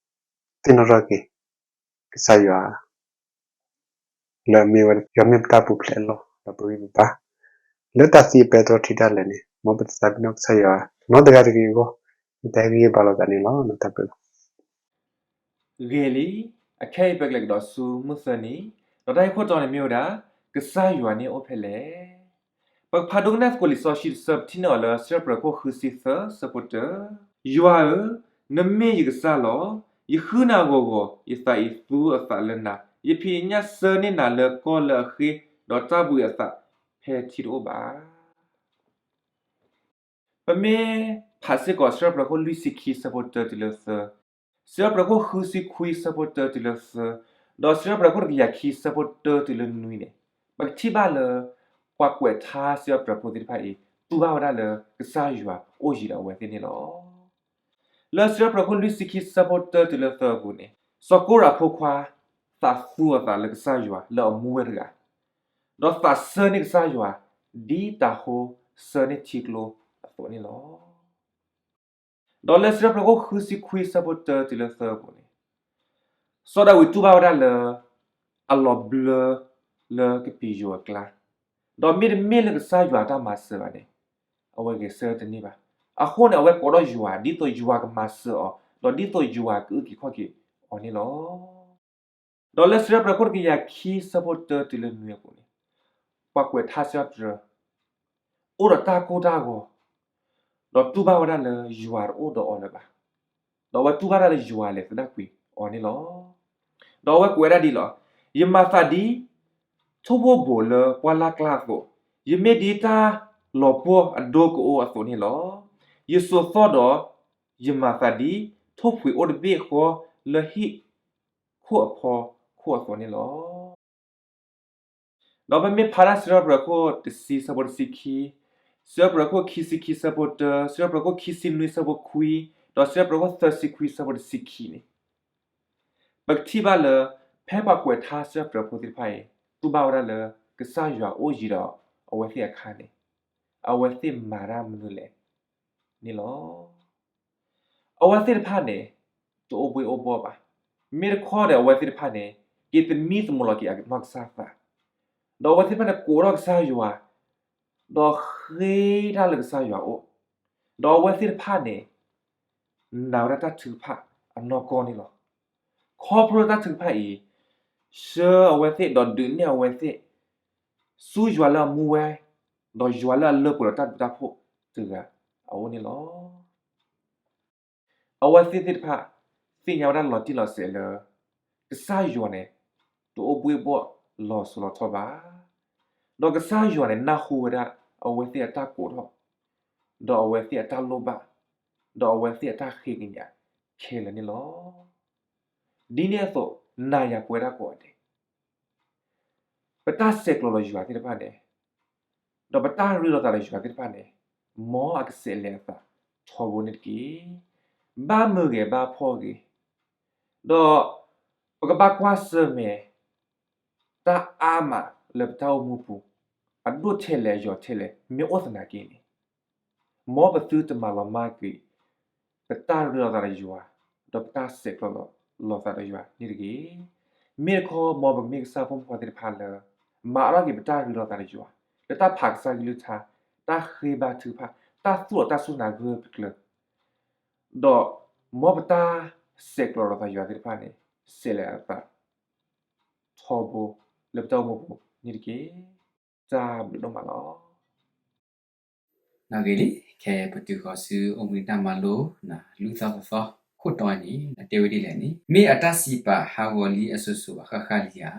သ့ၣ်နီၣ်ထီၣ်က့ၤ ကစၢ်ယွၤ လၢအမ့ၢ်ဝဲ ယွၤမ့ၢ်ပတၢ်ပူၤဖျဲးအလီၢ် ဒီးပဂံၢ်ပဘါ လၢတၢ်သံအပဲတြီထံးဒၣ်လဲာ်န့ၣ် မ်ပသးပ့ၤနီၣ်ကစၢ်ယွၤနီတဂၤတဂ့ၤအဂီၢ်, မ့ၢ်တၢ်ဟ့ၣ်ဂံၢ်ဟ့ၣ်ဘါလိာ်သးန့ၣ်လီၤ. တၢ်ဘျုးလီၤ. ဂ့ၤလံ, အခဲအံၤပကလဲၤကဒီးဆူမုၢ်သၢနံၤ, ဒီးတၢ်ဂ့ၢ်ခိၣ်တီန့ၣ်မ့ၢ်ဝဲဒၣ် ကစၢ်ယွၤန့ၣ်အိၣ်ဖဲလဲၣ်. ပကဖးဒိကနၣ်သကိးလံာ်စီဆှံတဆၢ ပထံၣ်န့ၢ်အီၤလၢစံးထီၣ်ပတြၢၤခိၣ်ဃုဆံသၢဆၢဖိတၢ, ယွၤဧၢ, နမ့ၢ်ယကစၢ်လီၤ. ယဃုနၤဂီၤဂီၤ, ယသးအံၤသူအသးလၢနၤ, ယဖံးယညၣ်ဆှၢန့ၢ်နၤလၢကီၢ်လၢအဃ့, ဒီးတၢ်ဘှံးအသးဖဲထံတအိၣ်ဘၣ်. ပမ့ၢ်ဖးစ့ၢ်ကီးစံးထီၣ်ပတြၢၤခိၣ်လွံၢ်ဆံခံဆၢဖိတၢတုၤလၢသၢ, စံးထီၣ်ပတြၢၤခိၣ်ဃုဆံခွံဆၢဖိတၢတုၤလၢသၢ, ဒီးစံးထီၣ်ပတြၢၤခိၣ်တကယၤခံဆၢဖိတၢတုၤလၢနွံန့ၣ်, ပကထံၣ်ဘၣ်လၢ ပှၤကွဲးထါစံးထီၣ်ပတြၢၤဖိသ့ၣ်တဖၣ်အံၤ တူၢ်ဘၣ်ဝဲဒၣ်လၢကစၢ်ယွၤအိၣ်ယံၤဒီးအဝဲသ့ၣ်န့ၣ်လီၤ. လၢစံးထီၣ်ပတြၢၤခိၣ်လွံၢ်ဆံခံဆၢဖိတၢတုၤလၢသၢအပူၤန့ၣ်, စီၤကိရးဖိခွါ သးသူအသးလၢကစၢ်ယွၤလၢအမူဝဲတဂၤ, ဒီးသးဆှၢန့ၢ်ကစၢ်ယွၤ ဒ်တၤဟိဆှၢန့ၢ်ထံကျိအသိးန့ၣ်လီၤ. ဒီးလၢစံးထီၣ်ပတြၢၤခိၣ်ဃုဆံခွံဆၢဖိတၢတုၤလၢသၢအပူၤန့ၣ်, စီၤဒၤဝံးတူၢ်ဘၣ်ဝဲဒၣ်လၢ အလီၤဘျၢလၢကပံာ်ယိၤအကျါ, ဒီးမ့တမ့ၢ်လၢကစၢ်ယွၤအတၢ်မၤစၢၤဘၣ်န့ၣ်, အဝဲဂဲၤဆၢထၢၣ်တန့ၢ်ဘၣ်. အဃိန့ၣ် အဝဲကိးထီၣ်ယွၤ ဒ်သိးယွၤကမၤစၢၤအီၤ, ဒီးဒ်သိးယွၤကအုၣ်က့ၤခီၣ်က့ၤအီၤန့ၣ်လီၤ. ဒီးလၢစံးထီၣ်ပတြၢၤခိၣ်တကယၤခံဆၢဖိတၢတုၤလၢနွံအပူၤန့ၣ်, ပှၤကွဲးထါစံးထီၣ်ပတြၢၤ အိၣ်ဒီးတၢ်ကိၢ်တၢ်ဂီၤ, ဒီးတူၢ်ဘၣ်ဝဲဒၣ်လၢယွၤတအိၣ်ဒီးအီၤလၢၤဘၣ်, ဒီးအဝဲတူၢ်ဘၣ်ဒၣ်လၢယွၤလဲၤသဒၣ်ကွံာ်အီၤန့ၣ်လီၤ. ဒီးအဝဲကွဲးဝဲဒၣ်ဒ်အံၤလီၤ. ယမၤသးဒ် ထိၣ်ဘိၣ်ဘိၣ်လၢပှၢ်လၢ်ကျါအသိး, ယမ့ၢ်ဒ်တၢ်လီၤပှီၢ်အဒိကအိအသိးန့ၣ်လီၤ. ယစိာ်သီၣ်ဒီး ယမၤသးဒ် ထိၣ်ဖှံးအိၣ်တဘ့ၣ်ဃီလၢဟံၣ်ခိၣ်အဖီခိၣ်အသိးန့ၣ်လီၤ. ဒီးပမ့ၢ်ဖးဒၣ်စံးထီၣ်ပတြၢၤခိၣ်တဆံဆၢဖိတဆံခံ, စံးထီၣ်ပတြၢၤခိၣ်ခံဆံခံဆၢဖိတၢ, စံးထီၣ်ပတြၢၤခိၣ်ခံဆံနွံဆၢဖိခွံ, ဒီးစံးထီၣ်ပတြၢၤခိၣ်သၢဆံခွံဆၢဖိတဆံခံန့ၣ်, ပကထံၣ်ဘၣ်လၢ ဖဲပှၤကွဲးထါစံးထီၣ်ပတြၢၤဖိသ့ၣ်တဖၣ်အံၤ တူၢ်ဘၣ်ဝဲဒၣ်လၢ ကစၢ်ယွၤအိၣ်ယံၤဒီးအဝဲသ့ၣ်အခါန့ၣ်, အဝဲသ့ၣ်မၤတၢ်မနုၤလဲၣ်န့ၣ်လီၤ. အဝဲသ့ၣ်တဖၣ်န့ၣ် တအိၣ်ဘှ့ၣ်အိၣ်ဘှီၣ်ဘၣ်. မ့ၢ်တခီဒီးအဝဲသ့ၣ်တဖၣ်န့ၣ် က့ၤသမံသမိးလီၤက့ၤအနီၢ်ကစၢ်သး, ဒီးအဝဲသ့ၣ်တဖၣ်န့ၣ်ကိးထီၣ်ကစၢ်ယွၤ, ဒီးဃ့တၢ်လၢကစၢ်ယွၤအအိၣ်, ဒီးအဝဲသ့ၣ်တဖၣ်န့ၣ် နာ်ဝဲဒၣ်တၢ်ထုကဖၣ်အနီၢ်ကီၢ်န့ၣ်လီၤ. ခီဖျိလၢတၢ်ထုကဖၣ်အံၤ ဆှၢအဝဲသ့ၣ်ဒီးဒုးနဲၣ်အဝဲသ့ၣ် ဆူယွၤလၢအမူဝဲ, ဒီးယွၤလၢအလၢပှဲၤဒီးတၢ်ဘျုးတၢ်ဖှိၣ်တဂၤအအိၣ်န့ၣ်လီၤ. အဝဲသ့ၣ်သ့ၣ်တဖၣ် သ့ၣ်ညါဝဲဒၣ်လီၤတံၢ်လီၤဆဲးလၢ ကစၢ်ယွၤန့ၣ် တအိၣ်ဘှ့ၣ်ဘှီၣ်လီၤစိၤလီၤထီဘၣ်. ဒီးကစၢ်ယွၤန့ၣ် နၢ်ဟူဝဲဒၣ် အဝဲသ့ၣ်အတၢ်ကိးထီၣ်, ဒီးအဝဲသ့ၣ်အတၢ်လိၣ်ဘၣ်, ဒီးအဝဲသ့ၣ်အတၢ်ဃ့ကညးခဲလၢာ်န့ၣ်လီၤ. ဒ်န့ၣ်အသိး နၤယၤပဝဲဒၣ်ကိးဂၤဒဲး ပတၢ်ဆဲးကျိးဒီးယွၤသ့ၣ်တဖၣ်န့ၣ်, ဒီးပတၢ်ရ့လိာ်သးဒီးယွၤသ့ၣ်တဖၣ်န့ၣ်, မ်အကဆဲးလဲၤအသးထီဘိန့ၣ်တက့ၢ်. ဘၣ်မုၢ်ဂ့ၤဘၣ်ဖှီၣ်ဂ့ၤ, ဒီးပကဘၣ်ကွၢ်ဆၢၣ်မဲာ် တၢ်အါမးလၢပတၢ်အိၣ်မူပူၤ, အဒိၣ်ထဲလဲၣ်အယီၤထဲလဲၣ် မ့ၢ်အိၣ်သနာ်က့န့ၣ်, မ်ပသုတမၤလီၤမၢ်ကွံာ် ပတၢ်ရ့လိာ်သးဒီးယွၤ, ဒီးပတၢ်ဆဲးကျိးလိာ်သးဒီးယွၤန့ၣ်တဂ့ၤ. မ့ၢ်တခီ မ်ပကမ့ၢ်ကစၢ်ဖိမုၣ်ဖိသ့ၣ်တဖၣ်လၢ မၤအါထီၣ်က့ၤပတၢ်ရ့လိာ်သးဒီးယွၤ, လၢတၢ်ဖးကစၢ်ကလုၢ်ကထါ, တၢ်ဃ့ဘါထုကဖၣ်, တၢ်သူၣ်လီၤတၢ်စူၢ်နာ်ဂၢၢ်တကျၢၤ, ဒီးမ်ပတၢ်ဆဲးကျိးလိာ်သးယွၤသ့ၣ်တဖၣ်န့ၣ် ဆဲးလဲၤအသး ထီဘိလၢပတၢ်အိၣ်မူပူၤန့ၣ်တက့ၢ်. တၢ်ဘျုးဒိၣ်မးလီၤ. ဂ့ၤလံ, ခဲအံၤပတုၤဃီၤဆူအိၣ်ဘှံးနံၤတၢ်မၤလိ လွံၢ်သီသီ ခိၣ်တီန့ၣ် တဲဝဲဒ်လဲၣ်န့ၣ်, မ့ၢ်အတၢ်စံးပာ်ဟးဂီၤလံအစိၤစိၤအဃၣ်ဃၣ်လံဧါ.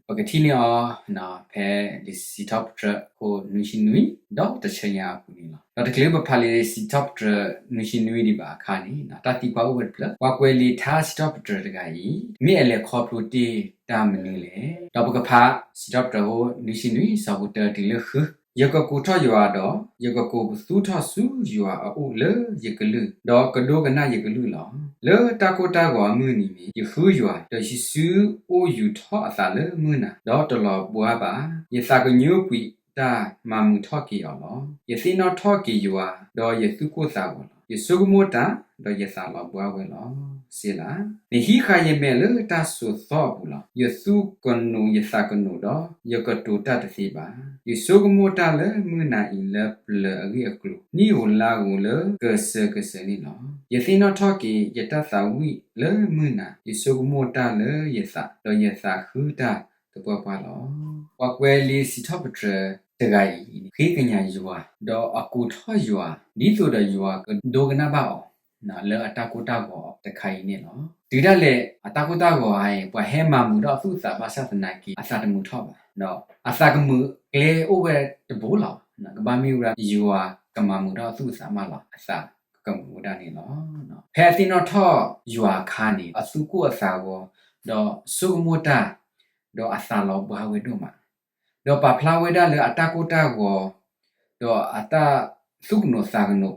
ပကထံၣ်န့ၢ်အီၤ ဖဲလံာ်စံးထီၣ်ပတြၢၤခိၣ်နွံဆံနွံ ဒီးတဆၢညါအပူၤန့ၣ်လီၤ. ဒီးတချုးပဖးလံာ်စံးထီၣ်ပတြၢၤနွံဆံနွံဒံးဘၣ်အခါန့ၣ် တၢ်သံကွၢ်အိၣ်ဝဲတဖျၢၣ်, ပှၤကွဲးလံာ်ထါစံးထီၣ်ပတြၢၤတဂၤအံၤ မ့ၢ်အလဲၤခီဖျိတ့ၢ်တၢ်မနုၤလဲၣ်. ဒီးပကဖးစံးထီၣ်ပတြၢၤခိၣ်နွံဆံနွံ ဆၢဖိတၢတုၤလၢဃု, ယကကိးထီၣ်ယွၤဒီး ယကကိးပသူထီၣ်ဆူယွၤအအိၣ်လၢယကလုၢ်, ဒီးကဒိကနၣ်ယကလုၢ်လီၤ. လၢတၢ်ကိၢ်တၢ်ဂီၤအမုၢ်နံၤန့ၣ် ယဃုယွၤ, ဒီးယစုအိၣ်ယူၤထီၣ်အသးလၢမုၢ်နၤ, ဒီးတလီၤဘှါဘၣ်. ယသးကညိကွံာ် ယသ့ၣ်နီၣ်ထီၣ်က့ၤယွၤဒီးယတၢ်မၤမုာ်ထီၣ်က့ၤအီၤလီၤ. ယသ့ၣ်နီၣ်ထီၣ်က့ၤယွၤဒီးယသူၣ်ကိၢ်သးဂီၤလီၤ. ယဆိကမိၣ်တၢ်ဒီးယသးလီၤဘှါဝဲလီၤ. စ့လး. နဟံးဃာ်ယမဲာ်လၢတၢ်စိာ်သီအပူၤလီၤ. ယသူၣ်ကနိးယသးကနိးဒီး ယကတိၤတၢ်တသ့ဘၣ်. ယဆိကမိၣ်တၢ်လၢမုၢ်နၤအံၤလၢပျၢၤအဂ့ၢ်အကျိၤ, နံၣ်ဧိၤလါဧိၤလၢကစၢၢ်ကစၢၢ်န့ၣ်လီၤ. ယသ့ၣ်နီၣ်ထီၣ်က့ၤယတၢ်သးဝံၣ်လၢမုၢ်နၤ, ယဆိကမိၣ်တၢ်လၢယသး, ဒီးယသးခုတၢ်သပှၢ်ပှၢ်လီၤ. ပှၤကွဲးလံာ်စံးထီၣ်ပတြၢၤတဂၤအံၤ ဃ့ကညးယွၤ, ဒီးအကိးထီၣ်ယွၤ, ဒ်သိးဒီးယွၤကဒိကနၣ်ဘၣ်အီၤ လၢအတၢ်ကိၢ်တၢ်ဂီၤတခါအံၤန့ၣ်လီၤ. တုၤဒၣ်လဲာ်အတၢ်ကိၢ်တၢ်ဂီၤအံၤ ပှၤဟဲမၤမုာ်ထီၣ်အသူၣ်အသးဘၣ်ဆၣ်သနာ်က့ အသးတမုာ်ထီၣ်ဘၣ်. အသးကမုာ်ကျဲအိၣ်ဝဲတဘိလီၤ. ကဘၣ်မ့ၢ်ဝဲဒၣ်ယွၤကမၤမုာ်ထီၣ်အသူၣ်အသးမးလီၤ. အသးကမုာ်ဝဲဒၣ်န့ၣ်လီၤ. ဖဲအသ့ၣ်နီၣ်ထီၣ်ယွၤအခါန့ၣ် အသူၣ်ကိၢ်အသးဂီၤ, ဒီးဆိကမိၣ်တၢ်, ဒီးအသးလီၤဘှါဝဲဒိၣ်မး ဒီးပာ်ဖျါဝဲဒၣ်လၢအတၢ်ကိၢ်တၢ်ဂီၤ, ဒီးအတၢ်သူၣ်ကနိးသးကနိး,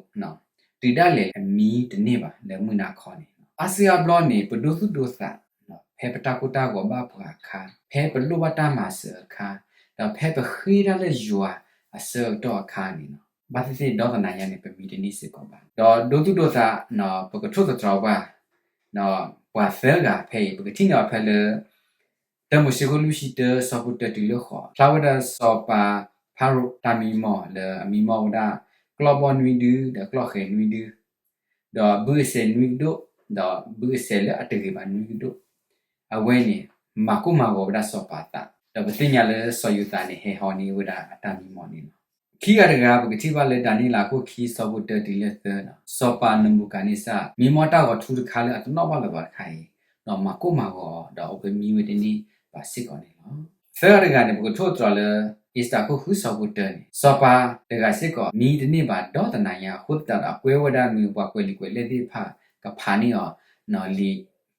တုၤဒၣ်လဲာ်အမံတန့ၢ်ဘၣ်လၢမုၢ်နၤခီန့ၣ်, အါစုအါဘျီန့ၣ် ပဒိသူၣ်ဒိသး, ဖဲပတၢ်ကိၢ်တၢ်ဂီၤဘၣ်ပှၤအခါ, ဖဲပလိၣ်ဘၣ်တၢ်မၤစၢၤအခါ, ဒီးဖဲပဃ့တၢ်လၢယွၤအဆၢကတီၢ်အခါန့ၣ်လီၤ. ဘၣ်သ့ၣ်သ့ၣ်ဒီသနာ်ညါန့ၣ် ပမံတန့ၢ်စ့ၢ်ကီးဘၣ်. ဒီးဒိသူၣ်ဒိသး, ပကထိၣ်သတြီၤဘၣ် ပှၤသၢဂၤဖဲအံၤ ပကထံၣ်န့ၢ်အီၤဖဲလၢ တၢမိၤၡ့ခိၣ်လွံၢ်ဆံတၢ ဆၢဖိတၢတုၤလၢဃိး, ဖျါဝဲဒၣ်စီၤပၤဖၤရိၤတၢ်မံမီၢ်လၢအမံမီၢ်ဝဲဒၣ် ကျီၢ်ဘီၣ်နွံဒု, ဒီးကျီၢ်ဃဲၤနွံဒု, ဒီးဘုအစဲးနွံကဒိၣ်, ဒီးဘုအစဲးလၢအတဂ့ၤဘၣ်နွံကဒိၣ်, အဝဲန့ၣ် မၤကိၢ်မၤဂီၤဝဲဒၣ်စီၤပၤအသး, ဒီးပသ့ၣ်ညါလၢစီၤယိၤသးန့ၣ် ဟဲဟီန့ၢ်ဝဲဒၣ်အတၢ်မံမီၢ်န့ၣ်လီၤ. ခံဂၤတဂၤ ပကထံၣ်ဘၣ်လၢဒၤနံးယ့လးခိၣ်ခံ ဆၢဖိတၢတုၤလၢသၢလီၤ. စီၤပၤနဘူၤခၣ်နံစၢ် မံမီၢ်တၢ်ဂီၤထူတခါလၢအတနီၣ်ဘၣ်လၢၤဘၣ်တခါအံၤ, ဒီးမၤကိၢ်မၤဂီၤအီၤ ဒီးအဝဲမံဝဲတန့ၢ်ဘၣ်စ့ၢ်ကီးန့ၣ်လီၤ. သၢဂၤတဂၤန့ၣ် ပကထိၣ်သတြီၤလၢ အ့စတၢ်ခိၣ်ဃု ဆၢဖိတၢန့ၣ်, စီၤပၤတဂၤစ့ၢ်ကီး မံတန့ၢ်ဘၣ်ဒီသနာ်ညါ အဃိသတးဒီး အကွဲဝဲဒၣ်မ့ၢ်ပှၤကွဲးလံာ်ကွဲးလဲၢ်သ့ၣ်တဖၣ် ကဖးန့ၢ်အီၤ လံာ်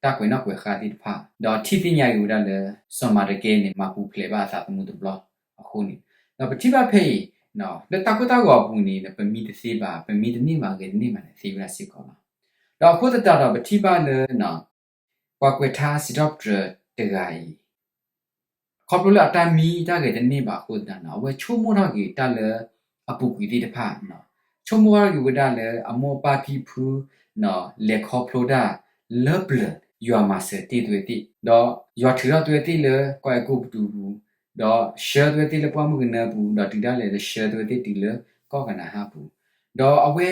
တၢ်ကွဲးနီၣ်ကွဲးဃါသ့ၣ်တဖၣ်, ဒီးထံၣ်သ့ၣ်ညါက့ၤဝဲဒၣ်လၢ စီၤမၤဒကဲန့ၣ် မၤပူၤဖျဲးဘၣ်အသးသမူတဘျီအဃိန့ၣ်, ဒီးပထံၣ်ဘၣ်ဖဲအံၤ လၢတၢ်ကိၢ်တၢ်ဂီၤအပူၤန့ၣ် ပမံတသ့ဘၣ်, ပမံတန့ၢ်ဘၣ်ဂ့ၤတန့ၢ်ဘၣ်န့ၣ် သ့ဝဲဒၣ်စ့ၢ်ကီးလီၤ. ဒီးအဃိသတးဒီး ပထံၣ်ဘၣ်လၢ ပှၤကွဲးထါစံးထီၣ်ပတြၢၤတဂၤအံၤ ခီဖျိလၢအတၢ်မံတၢ်ဂဲၤတန့ၢ်ဘၣ်အဃိသတးန့ၣ် အဝဲဆိကမိၣ်ထီၣ်က့ၤတၢ်လၢအပူၤကွံာ်သ့ၣ်တဖၣ်, ဆိကမိၣ်ထီၣ်က့ၤဝဲဒၣ်လၢအမိၢ်ပၢ်ဖံဖု လဲၤခီဖျိတၢ်လၢပျၢၤ ယွၤမၤစၢၤတ့ၢ်အဝဲသ့ၣ်, ဒီးယွၤထုးထီၣ်အဝဲသ့ၣ်လၢကီၢ်အဲၤကူပတူးပူၤ, ဒီးဆှၢအဝဲသ့ၣ်လၢပှၢ်မုၢ်ကနၢပူၤ, ဒီးတုၤဒၣ်လဲာ်လၢဆှၢအဝဲသ့ၣ်တုၤလၢကီၢ်ကနၤအၣ်ပူၤ, ဒီးအဝဲ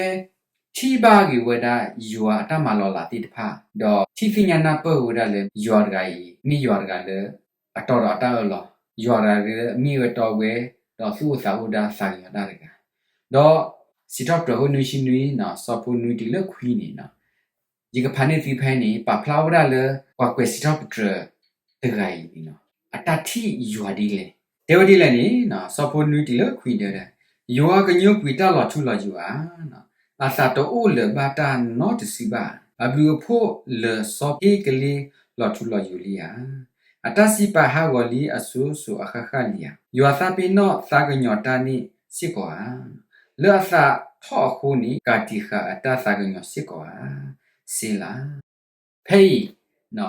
ထံၣ်ဘၣ်က့ၤဝဲဒၣ်ယွၤအတၢ်မၤလီၤလးသ့ၣ်တဖၣ်, ဒီးထံၣ်သ့ၣ်ညါနၢ်ပၢၢ်က့ၤဝဲဒၣ်လၢယွၤတဂၤအံၤ မ့ၢ်ယွၤတဂၤလၢ အတီဒီးအတၢ်အၢၣ်လီၤ, ယွၤတဂၤလၢအမ့ၢ်ဝဲတီဝဲ ဒီးသူၣ်အိၣ်သးအိၣ်ဒၣ်သးကညီၤတၢ်တဂၤ, ဒီးစံးထီၣ်ပတြၢၤခိၣ်နွံဆံနွံ ဆၢဖိနွံတုၤလၢခွံန့ၣ် ယကဖးန့ၢ်သုဖဲန့ၣ် ပာ်ဖျါဝဲဒၣ်လၢ ပှၤကွဲးစံးထီၣ်ပတြၢၤတဂၤအံၤန့ၣ် အတၢ်ထံၣ်ယွၤဒ်လဲၣ်. တဲဝဲဒ်လဲၣ်န့ၣ် ဆၢဖိနွံတုၤလၢခွံတဲဝဲဒၣ်, ယွၤကညိကွံာ်တၢ်လီၤထူလီၤယိာ်ဧါ, အသးတအိၣ်လၢၤဘၣ်တၢ်နီတစုဘၣ်, အဘျုးအဖှိၣ်လၢာ်စီဖ့ကလ့လီၤထူလီၤယိာ်လံဧါ, အတၢ်စံးပာ်ဟးဂီၤလံအစိၤစိၤအဃၣ်ဃၣ်လံဧါ, ယွၤသးပ့ၤနီၣ်သးကညီၤတၢ်န့ၣ်စ့ၢ်ကီးဧါ, လၢအသးထီၣ်အဃိန့ၣ် ကၤတံာ်ဃာ်အတၢ်သးကညီၤစ့ၢ်ကီးဧါ, စ့လး. ဖဲအံၤ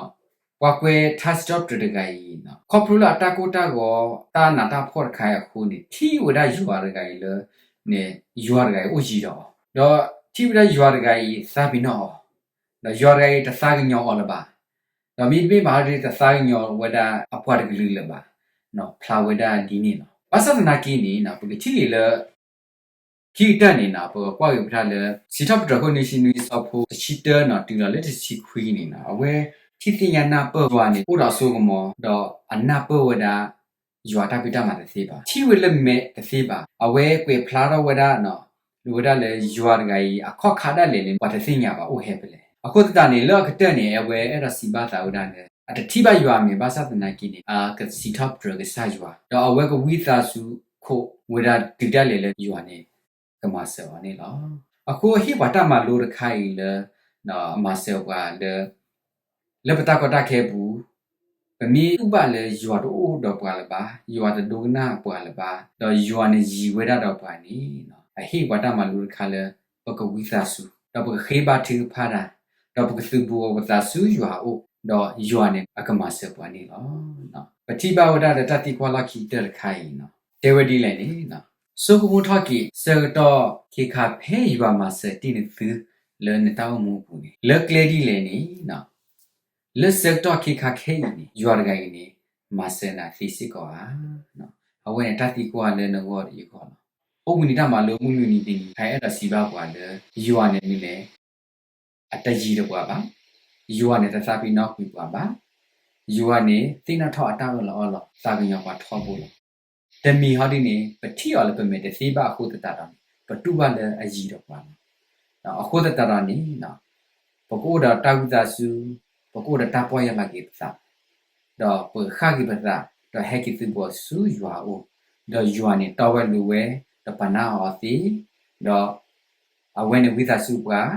ပှၤကွဲးထါစံးထီၣ်ပတြၢၤတဂၤအံၤ ခီဖျိလၢအတၢ်ကိၢ်တၢ်ဂီၤ တၢ်နးတၢ်ဖှီၣ်တခါအံၤအဃိန့ၣ် ထံၣ်ဝဲဒၣ်ယွၤတဂၤအံၤလၢ ယွၤတဂၤအံၤအိၣ်ယံၤဒီးအီၤ, ဒီးထံၣ်ဝဲဒၣ်ယွၤတဂၤအံၤသးပ့ၤနီၣ်အီၤ, ဒီးယွၤတဂၤအံၤတသးကညီၤအီၤလၢၤဘၣ်, ဒီးမ့တမ့ၢ်ဘၣ်ဒီးတသးကညီၤဝဲဒၣ်အပှၤတကလုာ်လၢၤဘၣ်, ဖျါဝဲဒၣ်ဒ်န့ၣ်လီၤ. ဘၣ်ဆၣ်သနာ်က့န့ၣ် ပကထံၣ်က့ၤလၢ ခံကတၢၢ်န့ၣ် ပကကွၢ်က့ၤပထါလၢ စံးထီၣ်ပတြၢၤခိၣ်နွံဆံနွံ ဆၢဖိတဆံတၢ တုၤလီၤလၢတဆံခွံန့ၣ် အဝဲထံၣ်သ့ၣ်ညါနၢ်ပၢၢ်ယွၤန့ၣ် အိၣ်ဒီးအစိကမီၤ ဒီးအနၢ်ပၢၢ်ဝဲဒၣ် ယွၤတၢ်ဖံးတၢ်မၤတသ့ဘၣ်, ထံၣ်ဝဲလၢမဲာ်တသ့ဘၣ်, အဝဲကွဲးဖျါထီၣ်ဝဲဒၣ် လိဝဲဒၣ်လၢယွၤတဂၤအံၤအခီၣ်ခါဒၣ်လဲာ်န့ၣ် ပှၤတသ့ၣ်ညါဘၣ်အိၣ်ဟဲဖဲလဲၣ်. အဃိသတးန့ၣ် လၢအကတၢၢ်န့ၣ် အဝဲအဲၣ်ဒိးစံးဘၣ်သးဝဲဒၣ်လၢ အတထံၣ်ဘၣ်ယွၤအမဲာ်ဘၣ်ဆၣ်သနာ်က့န့ၣ် အကစံးထီၣ်ပတြၢၤကစၢ်ယွၤ ဒီးအဝဲကဝံသးစူၤခိးဝဲဒၣ်တုၤဒၣ်လဲာ်လၢယွၤန့ၣ် ကမၤစၢၤအီၤန့ၣ်လီၤ. အဃိအဟ့ၣ်ပှၤတၢ်မၤလိတခါအံၤလၢ မၤစၢၤပှၤလၢ လၢပတၢ်ကီတၢ်ခဲအပူၤ ပမ့ၢ်တူၢ်ဘၣ်လၢယွၤတအိၣ်ဒီးပှၤလၢၤဘၣ်, ယွၤတဒိကနၣ်ပှၤလၢၤဘၣ်, ဒီးယွၤန့ၣ်ယံၤဝဲဒၣ်ဒီးပှၤန့ၣ် အဟ့ၣ်ပှၤတၢ်မၤလိတခါလၢ ပကဝံသးစူၤ ဒီးပကဃ့ဘါထုကဖၣ်တၢ်, ဒီးပကသုးဘူးအီၤပသးဆူယွၤအအိၣ်, ဒီးယွၤန့ၣ်အကမၤစၢၤပှၤန့ၣ်လီၤ. ပထံၣ်ဘၣ်ဝဲဒၣ်လၢတၢ်သံကွၢ်လီၢ်ခံကတၢၢ်တခါအံၤန့ၣ် တဲဝဲဒ်လဲၣ်န့ၣ်, ဆိကမိၣ်ထီၣ်က့ၤ ဆၢကတီၢ်ခ့ခါဖဲယွၤမၤစၢၤတ့ၢ်နသု လၢနတၢ်အိၣ်မူအပူၤန့ၣ် လၢကျဲဒ်လဲၣ်န့ၣ်, လၢဆၢကတီၢ်ခ့ခါခဲအံၤန့ၣ် ယွၤတဂၤအံၤန့ၣ် မၤစၢၤနၤသ့စ့ၢ်ကီးဧါ. အဝဲန့ၣ်တၢ်သံကွၢ်လၢနဂီၢ်ဒီးယဂီၢ်လီၤ. အိၣ်ဘှံးနံၤတၢ်မၤလိမုၢ်လွံၢ်နံၤတနံၤ ဟဲအဲၣ်ဒိးစံးဘၣ်ပှၤလၢ ယွၤန့ၣ်မ့ၢ်လဲၣ် အတယံၤဒီးပှၤဘၣ်. ယွၤန့ၣ်တသးပ့ၤနီၣ်ကွံာ်ပှၤဘၣ်. ယွၤန့ၣ်သ့ၣ်နီၣ်ထီၣ်အတၢ်အၢၣ်လီၤအီလီၤ သးကညီၤပှၤထီဘိလီၤ. တမံၤဟီဒ်န့ၣ် ပထံၣ်အီၤလၢပမဲာ်တသ့ဘၣ်အဃိသတးဒီးန့ၣ် ပတူၢ်ဘၣ်လၢအယံၤဒီးပှၤလီၤ. အဃိသတးဒီးန့ၣ် ပကအိၣ်ဒီးတၢ်ဝံသးစူၤ, ပကအိၣ်ဒီးတၢ်ပီၢ်ယၢ်လီၤက့ၤပသး, ဒီးပကဃၣ်က့ၤပသး, ဒီးဟဲက့ၤသုးဘူးဆူယွၤအအိၣ်, ဒီးယွၤန့ၣ်တီဝဲလိၤဝဲ, ဒီးပနာ်အီၤသ့, ဒီး အဝဲန့ၣ်ဝံသးစူၤပှၤ,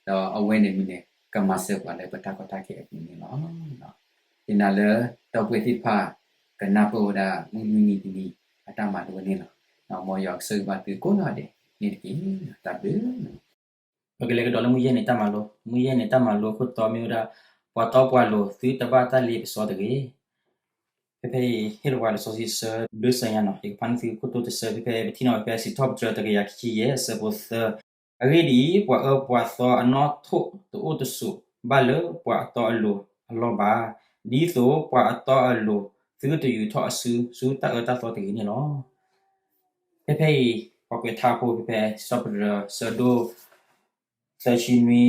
ဒီးအဝဲန့ၣ်မ့ၢ်န့ၣ် ကမၤစၢၤပှၤလၢပတၢ်ကီတၢ်ခဲအပူၤန့ၣ်လီၤ. ယနာ်လၢ ဒီပုၢ်ဝဲၢ်သ့ၣ်တဖၣ် ကနၢ်ပၢၢ်ဝဲဒၣ်မုၢ်လွံၢ်နံၤတနံၤ အတၢ်မၤလိဝဲန့ၣ်လီၤ. မ်ယွၤကဆိၣ်ဂ့ၤဘၣ်သုကိးဂၤဒဲးန့ၣ်တက့ၢ်. တၢ်ဘျုး ပကလဲၤကဒီးလၢမုၢ်ယဲၢ်နံၤတၢ်မၤလိ, မုၢ်ယဲၢ်နံၤတၢ်မၤလိအခိၣ်တီမ့ၢ်ဝဲဒၣ် ပှၤတီပှၤလိၤသုတဘၣ်တၢ်လ့ပစီတဂ့ၤ. ဖဲဖဲအံၤ ဟ့ၣ်လီၤပှၤလံာ်စီဆှံတဆၢ ဘျုးစၢၤညါနီၤ, ယကဖးန့ၢ်သုခိၣ်တီတဆၢ ဖဲဖဲပထံၣ်န့ၢ်ဝဲဖဲစံးထီၣ်ပတြၢၤတကယၤခံဆံယဲၢ် အဆၢဖိသၢ, အဂ့ၢ်ဒ်အံၤ, ပှၤအၢပှၤသီအနီၣ်ထိးတအိၣ်တဆိးဘၣ်လၢပှၤအတီအလိၤအလီၢ်ဘၣ်, ဒ်သိးပှၤအတီအလိၤသုတယူၤထီၣ်အစုဆူတၢ်အၢတၢ်သီတဂ့ၤန့ၣ်လီၤ. ဖဲဖဲအံၤ ပှၤကွဲးထါဖိဖဲဖဲ စံးထီၣ်ပတြၢၤဆၢဒိၣ် သၢဆံနွံ,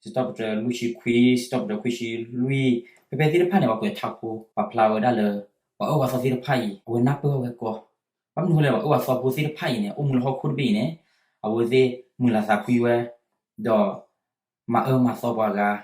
စံးထီၣ်ပတြၢၤလွံၢ်ဆံခွံ, စံးထီၣ်ပတြၢၤခွံဆံလွံၢ်, ဖဲဖဲသ့ၣ်တဖၣ်န့ၣ် ပှၤကွဲးထါဖိ ပာ်ဖျါဝဲဒၣ်လၢ ပှၤအၢပှၤသီသ့ၣ်တဖၣ်အံၤ အဝဲနၢ်ပၢၢ်ဝဲကီ, ဘၣ်မနုၤဃိလဲၣ် ပှၤအၢပှၤသီဖိသ့ၣ်တဖၣ်အံၤန့ၣ် အိၣ်မူလၢဟီၣ်ခိၣ်တဘ့ၣ်အံၤန့ၣ် အဝဲသ့ၣ်မုာ်လၤသးဖှံဝဲ, ဒီး မၤအၢမၤသီပှၤဂၤ,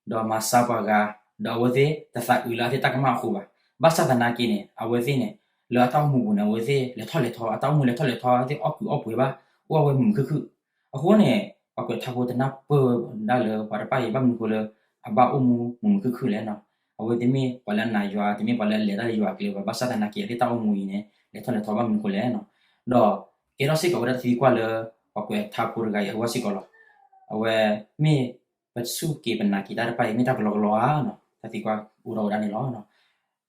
ဒီးမၤဆါပှၤဂၤ, ဒီးအဝဲသ့ၣ်တသးအုးလၢအသ့ၣ်တၢ်ကမၣ်အဃိဘၣ်. ဘၣ်ဆၣ်သနာ်က့န့ၣ် အဝဲသ့ၣ်န့ၣ် လၢအတၢ်အိၣ်မူပူၤန့ၣ် အဝဲသ့ၣ်လဲၤထီၣ်လဲၤထီ, အတၢ်အိၣ်မူလဲၤထီၣ်လဲၤထီ, အဝဲသ့ၣ်အီၣ်ကုးအီၣ်ပှဲၤဘၣ်, အိၣ်ဝဲမုာ်မုာ်ခုၣ်ခုၣ်. အဃိန့ၣ် ပှၤကွဲးထါဖိတနၢ်ပၢၢ်ဝဲဒၣ်လၢပှၤတဖၣ်အံၤ ဘၣ်မနုၤဃိလၢ အဘၣ်အိၣ်မူမုာ်မုာ်ခုၣ်ခုၣ်လဲၣ်နီၤ. အဝဲတမ့ၢ်ပှၤလၢအနာ်ယွၤ, တမ့ၢ်ပှၤလၢအလဲၤတၢ်လၢယွၤအကျဲဘၣ်. ဘၣ်ဆၣ်သနာ်က့ အသ့ၣ်တၢ်အိၣ်မူအံၤန့ၣ် လဲၤထီၣ်လဲၤထီဘၣ်မနုၤဃိလဲၣ်နီၤ. ဒီးကဲထီၣ်စ့ၢ်ကီးဝဲဒၣ်တၢ်သံကွၢ်လၢ ပှၤကွဲးထါဖိတဂၤအံၤအဂီၢ်စ့ၢ်ကီးလီၤ. အဝဲမ့ၢ်ပစူၢ်က့ၤပနာ်က့ၤတၢ်တဖၣ်အံၤ မ့ၢ်တၢ်ကလီကလီဧါနီၤ, တၢ်သံကွၢ်အိၣ်ထီၣ်ဝဲဒၣ်န့ၣ်လီၤ.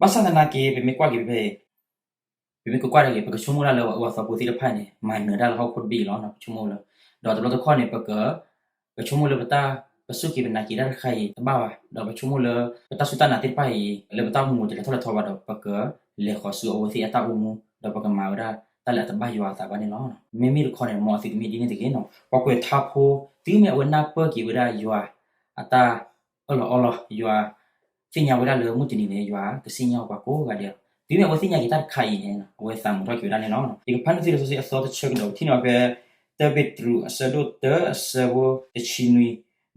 ဘၣ်ဆၣ်သနာ်က့ ပမ့ၢ်ကွၢ်က့ၤဖဲဖဲအံၤ ပမ့ၢ်ကကွၢ်ဒၣ်က့ၤ ပကဆိကမိၣ်ဒၣ်လၢပှၤအၢပှၤသီဖိသ့ၣ်တဖၣ်န့ၣ် မၤနၢၤတၢ်လၢဟီၣ်ခိၣ်တဘ့ၣ်အံၤလီၤ. ပဆိကမိၣ်လၢ, ဒီးတဘျီတခီၣ်န့ၣ် ပက, ပဆိကမိၣ်လၢပတၢ်, ပစူၢ်က့ၤပနာ်က့ၤတၢ်တခါအံၤတဘၣ်ဘၣ်, ဒီးပဆိကမိၣ်လၢပတၢ်စူၢ်တၢ်နာ်သ့ၣ်တဖၣ်အံၤ လၢပတၢ်အိၣ်မူတလဲၤထီၣ်လဲၤထီဘၣ်ဒီး ပကလဲၤဃီၤဆူအဝဲသ့ၣ်အတၢ်အိၣ်မူ, ဒီးပကမၤဝဲဒၣ်တၢ်လၢအတဘၣ်ယွၤအသးဘၣ်န့ၣ်လီၤ. မ့မ့ၢ်တခီန့ၣ် မ်အသုတမ့ၢ်ဒ်န့ၣ်တဂ့ၤနီၤ. ပှၤကွဲးထါဖိ တုၤမ့ၢ်အဝဲနၢ်ပၢၢ်က့ၤဝဲဒၣ်ယွၤအတၢ်အၢၣ်လီၤအီလီၤ, ယွၤသ့ၣ်ညါဝဲဒၣ်လၢမုၢ်တနံၤန့ၣ် ယွၤကစံၣ်ညီၣ်ပှၤကိးဂၤဒဲးလီၤ. တုၤမ့ၢ်အဝဲသ့ၣ်ညါက့ၤတၢ်တခါအံၤန့ၣ် အဝဲသးမုာ်ထီၣ်က့ၤဝဲဒၣ်န့ၣ်လီၤ. ယကဖးန့ၢ်သုလံာ်စီဆှံအသီတဆၢကဒီး ပထံၣ်န့ၢ်ဝဲဖဲ တၢ်ပ့းတရူးအဆၢဒိၣ်တၢအဆၢဖိတဆံနွံ,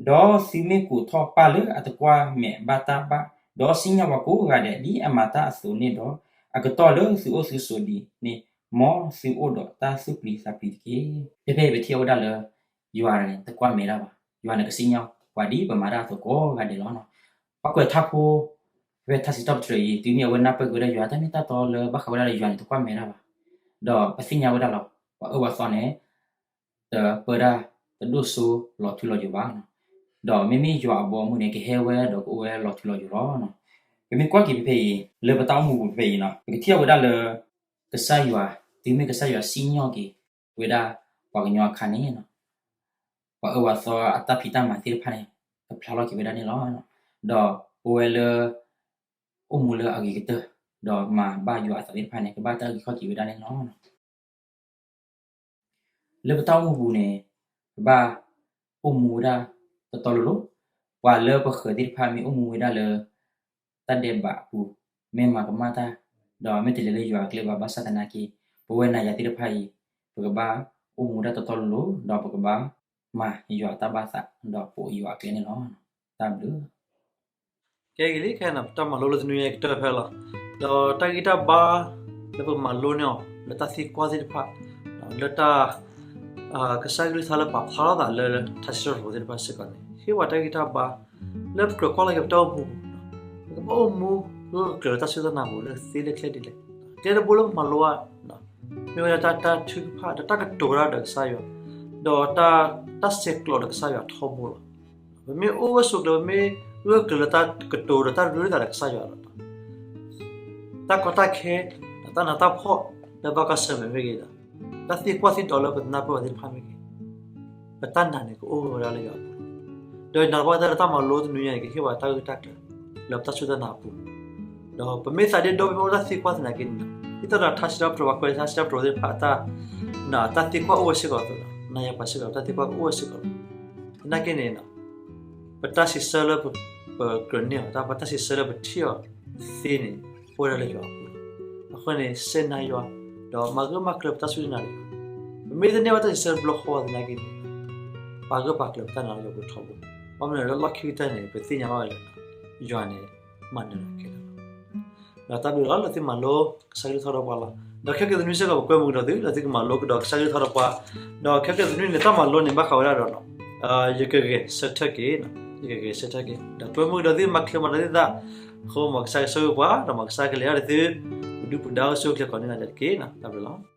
ဒီးသုမ့ၢ်ကိးထီၣ်ပၢ်လၢအတကွၢ်မဲာ်ဘၣ်တၢ်ဘၣ်, ဒီးစံၣ်ညီၣ်ပှၤကိးဂၤဒဲး ဒ်အမၤတၢ်အသိးန့ၣ်ဒီး, အကတီၢ်လၢသုအိၣ်သုဆိးဒံးန့ၣ် မ်သုအိၣ်ဒီးတၢ်သူၣ်ပျံၤသးပျံၤတက့ၢ်. ဖဲဖဲအံၤပထံၣ်အီၤဝဲဒၣ်လၢ ယွၤန့ၣ်တကွၢ်မဲာ်တၢ်ဘၣ်, ယွၤန့ၣ်ကစံၣ်ညီၣ်ပှၤဒ်ပမၤတၢ်အသိးကိးဂၤဒဲးလီၤ. ပှၤကွဲးထါဖိ ဖဲထါစံးထီၣ်ပတြၢၤအံၤ တုၤမ့ၢ်အဝဲနၢ်ပၢၢ်က့ၤဝဲဒၣ်ယွၤ တၢ်မ့ၢ်တၢ်တီလၢဘၣ်ဃးဝဲဒၣ်လၢယွၤန့ၣ် တကွၢ်မဲာ်တၢ်ဘၣ်. ဒီးပသ့ၣ်ညါဝဲဒၣ်လီၤ ပှၤအၢပှၤသီန့ၣ် တပၢတၢ်တဒိၣ်စိလီၤထူလီၤယိာ်ဘၣ်. ဒီးမ့မ့ၢ်ယွၤအဘီအမုၢ်န့ၣ် ကဟဲဝဲဒီးကအိၣ်ဝဲလီၤထူလီၤယိာ်လီၤ. ပမ့ၢ်ကွၢ်က့ၤဖဲဖဲအံၤ လၢပတၢ်အိၣ်မူပူၤဖဲဖဲအံၤနီၤ ပကထံၣ်အီၤဝဲဒၣ်လၢ ကစၢ်ယွၤ တုၤမ့ၢ်ကစၢ်ယွၤစံၣ်ညီၣ်က့ၤဝဲဒၣ်ပှၤကညီအခါန့ၣ် ပှၤအၢပှၤသီအတၢ်ဖံးတၢ်မၤသ့ၣ်တဖၣ်န့ၣ် ကဖျါလီၤက့ၤဝဲဒၣ်န့ၣ်လီၤ. ဒီးပဝဲလၢ အိၣ်မူလၢအဂ့ၤကတၢၢ် ဒီးမၤဘၣ်ယွၤအသးသ့ၣ်တဖၣ်န့ၣ် ကဘၣ်တၢ်အုၣ်က့ၤခီၣ်က့ၤဝဲဒၣ်န့ၣ်လီၤ. လၢပတၢ်အိၣ်မူပူၤန့ၣ် ပဘၣ်အိၣ်မူဝဲဒၣ်တတီလိၤလိၤ, ပှၤလၢပဃၢၤသ့ၣ်တဖၣ်မ့ၢ်အိၣ်မူဝဲဒၣ်လၢ တၢ်ဒဲးဘးအပူၤ, မ့ၢ်မၤကမၣ်တၢ်, ဒီးမ့ၢ်တလဲၤလၢယွၤအကျဲဘၣ် ဘၣ်ဆၣ်သနာ်က့ ပဝဲနၤယၤသ့ၣ်တဖၣ်အံၤ ပကဘၣ်အိၣ်မူဝဲဒၣ်တတီလိၤလိၤ ဒီးပကဘၣ်မၤယွၤအတၢ်ဘၣ်သး ဒီးပအိၣ်ယွၤအကျဲန့ၣ်လီၤ. တၢ်ဘျုး ကဲဂ့ၤလံ ခဲအံၤန့ၣ် ပတၢ်မၤလိလၢတနွံအံၤကတၢၢ်ဖဲလီၤ. ဒီးတၢ်ဂံၢ်တၢ်ဘါ လၢပမၤလိန့ၢ်အီၤ လၢတၢ်သံကွၢ်သ့ၣ်တဖၣ်, လၢတၢ် ကစၢ်ကလုၢ်ကထါလၢပာ်ဖျါထီၣ်သးလၢထါစံးထီၣ်ပတြၢၤသ့ၣ်တဖၣ်စ့ၢ်ကီးန့ၣ် ဟ့ၣ်ဝဲတၢ်ဂံၢ်တၢ်ဘါ လၢပကြၢးကွၢ်လီၤက့ၤပတၢ်အိၣ်မူပူၤ, ပကဘၣ်အိၣ်မူလၢအကြၢးလၢတၢ်စူၢ်တၢ်နာ်ပူၤလၢသ့လၢကျဲဒ်လဲၣ်. ကျဲတဘိလၢပမၤလိဘၣ် မ့ၢ်ဝဲဒၣ်တၢ်ထုကဖၣ် ဒီးတၢ်ကတိၤတၢ်ဒီးကစၢ်ယွၤ, ဒီးတၢ် တၢ်ဆဲးကျိးဒီးကစၢ်ယွၤထီဘိလီၤ. ပမ့ၢ်အိၣ်ဂၢၢ်ဆိးကျၢၤ ပမ့ၢ်ဂၢၢ်ကျၢၤလၢတၢ်ကတိၤဒီးတၢ်ရ့လိာ်သးဒီးကစၢ်ယွၤဒီး တၢ်ကီတၢ်ခဲ ဒီးတၢ်နးတၢ်ဖှီၣ် လၢ လၢဘၣ်ကွၢ်ဆၢၣ်မဲာ်မ့ၢ်ဂ့ၤဒီး တၢ်သံကွၢ်သံဒိးလၢပနၢ်ပၢၢ်ဘၣ်သ့ၣ်တဖၣ်မ့ၢ်ဂ့ၤ, ပတၢ်နာ်န့ၣ် ကအိၣ်ဝဲဒၣ်လၢယွၤအပူၤလီၤ. ဒီးနာ်သပှၢ်ကတၢၢ်လၢတၢ်မၤလိတနွံညါန့ၣ် ကဟ့ၣ်ပှၤတၢ်ဂ့ၢ်တၢ်ကျိၤ လၢပတၢ်စူၢ်တၢ်နာ်အပူၤ, ဒီးပမ့ၢ်သးဒ့ဒိ ပမ့ၢ်အိၣ်တၢ်သံကွၢ်သနာ်က့န့ၣ်, ဒ်သိးဒီးထါစံးထီၣ်ပတြၢၤ ပှၤကွဲးထါစံးထီၣ်ပတြၢၤသ့ၣ်တဖၣ်အတၢ်, တၢ်သံကွၢ်အိၣ်ဝဲစ့ၢ်ကီးအသိးဒီး နာ်ယွၤပှၤစ့ၢ်ကီး တၢ်သံကွၢ်ကအိၣ်ဝဲစ့ၢ်ကီးလီၤ. သနာ်က့န့ၣ် ပတၢ်စံးဆၢလၢပကြၢးန့ၢ်အီၤ တၢ်ပတၢ်စံးဆၢလၢပထံၣ်အီၤသ့န့ၣ် အိၣ်ဝဲဒၣ်လၢယွၤအပူၤလီၤ. အဃိန့ၣ် ဆဲးနာ်ယွၤ, ဒီးမၤဂၢၢ်မၤကျၢၤပတၢ်စူၢ်တၢ်နာ်လၢယွၤ, ပမ့ၢ်တန့ၢ်ဘၣ်တၢ်စံးဆၢတဘျီဃီသနာ်က့န့ၣ်, ပာ်ဂၢၢ်ပာ်ကျၢၤပတၢ်နာ်လၢယွၤအပူၤထီဘိ, ဘၣ်မနုၤလၢလီၢ်ခံကတၢၢ်န့ၣ် ပသ့ၣ်ညါဘၣ်ဝဲလၢ ယွၤန့ၣ် မၤနၢၤတၢ်ခဲလၢာ်လီၤ. ဒီးတၢ်ဘျုးလီၤလၢသုမၤလိကစၢ်ကလုၢ်ကထါဒီးပှၤလီၤ. ဒီးခဲကနံၣ်အံၤတနွံစ့ၢ်ကီး ပကွဲမုာ်ကဒီးသု ဒီးသုကမၤလိကဒီးကစၢ်ကလုၢ်ကထါဒီးပှၤ, ဒီးခဲကနံၣ်အံၤတနွံန့ၣ် တၢ်မၤလိန့ၣ်ဘၣ်ဃးဝဲဒၣ်ဒီး ယကဂဲၤဆၢထၢၣ်က့ၤ, ယကဂဲၤဆၢထၢၣ်က့ၤ, ဒီးကွဲမုာ်ကဒီးသု မၤချ့မၤဒီးသုသး, အဃိမ်ကစၢ်ကဆိၣ်ဂ့ၤပှၤ ဒီးမ်ကစၢ်ကလဲၤအီၤဒီးသု ကဒုၣ်ပဒါကဆိၣ်ကျဲၤကီးန့ၢ်နၤတက့ၢ်. တၢ်ဘျုးလီၤ.